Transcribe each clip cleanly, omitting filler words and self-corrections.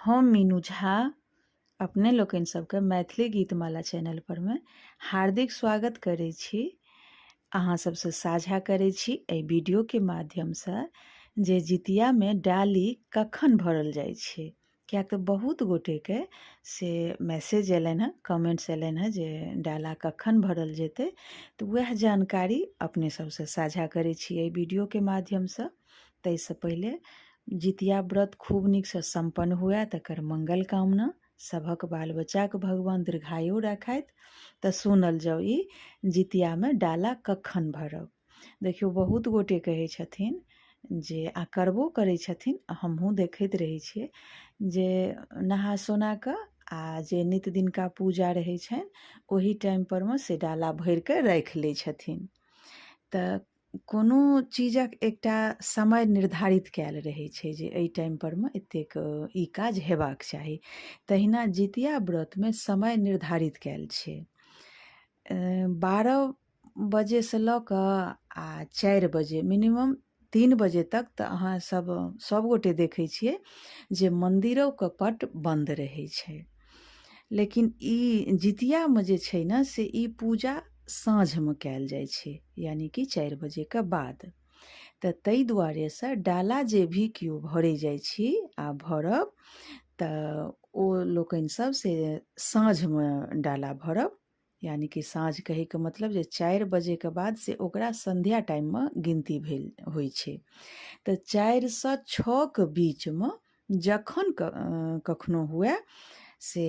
हम मीनू झा अपने लोकनि सबके मैथिली गीतमाला चैनल परमे हार्दिक स्वागत करै छी। अहाँ सबसँ साझा करै छी एहि वीडियोके माध्यमसँ जे जितियामे डाली कखन भरल जाइ छै, किएक तऽ बहुत गोटेके से मैसेज अयलनि हँ, कमेंट्स अयलनि हँ जे डाला कखन भरल जेतै। तऽ वएह जानकारी अपने सबसँ साझा करै छी एहि वीडियोके माध्यमसँ। ताहिसँ पहिले जितिया व्रत खूब नीकसँ सम्पन्न हुए तकर मंगल कामना, सभक बाल बच्चाके भगवान दीर्घायु राखथि। तऽ सुनल जाउ ई जितियामे डाला कखन भरब। देखियौ, बहुत गोटे कहै छथिन जे आ करबो करै छथिन, हमहूँ देखैत रहै छियै जे नहा सोना कऽ आ जे नित दिनका पूजा रहै छनि ओहि टाइम परमे से डाला भरिकऽ राखि लै छथिन। तऽ कोनो चीजक एकटा समय निर्धारित कयल रहै छै जे एहि टाइमपर मे एतेक ई काज हेबाक चाही। तहिना जितिया व्रतमे समय निर्धारित कयल छै, 12 बजेसँ लऽ कऽ आ 4 बजे, मिनिमम 3 बजे तक। तऽ अहाँ सब सभगोटे देखै छियै जे मन्दिरोके पट बन्द रहै छै। लेकिन ई जितियामे जे छै ने से ई पूजा साँझमे कयल जाइ छै, यानि कि 4 बजेके बाद। तऽ ताहि दुआरेसँ डाला जे भी केओ भरै जाइ छी आ भरब, तऽ ओ लोकनि सब से साँझमे डाला भरब। यानि कि साँझ कहैके मतलब जे 4 बजेके बाद से ओकरा संध्या टाइममे गिनती भेल होइ छै। तऽ 4सँ 6के बीचमे जखन कखनो हुए से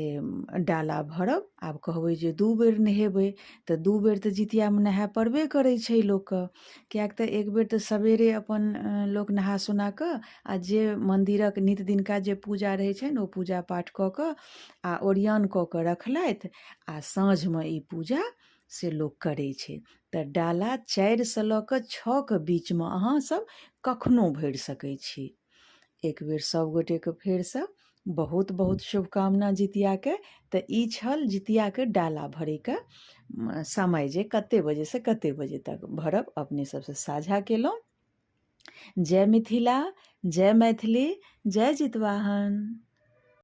डाला भरब। आब कहबै जे 2 बेर नहेबै, तऽ 2 बेर तऽ जितियामे नहाय पड़बे करै छै लोकके, किएक तऽ एक बेर तऽ सवेरे अपन लोक नहा सोना कऽ आ जे मन्दिरक नित दिनका जे पूजा रहै छनि ओ पूजा पाठ कऽ कऽ आ ओरियान कऽ कऽ रखलथि, आ साँझमे ई पूजा से लोक करै छै। तऽ डाला 4सँ लऽ कऽ 6के बीचमे अहाँ सब कखनो भरि सकै छी। एक बेर सब गोटेके फेरसँ बहुत बहुत शुभकामना जितियाके। तऽ ई छल जितियाके डाला भरैके समय जे कते बजेसँ कते बजे तक भरब, अपने सबसँ साझा केलहुँ। जय मिथिला, जय मैथिली, जय जितवाहन।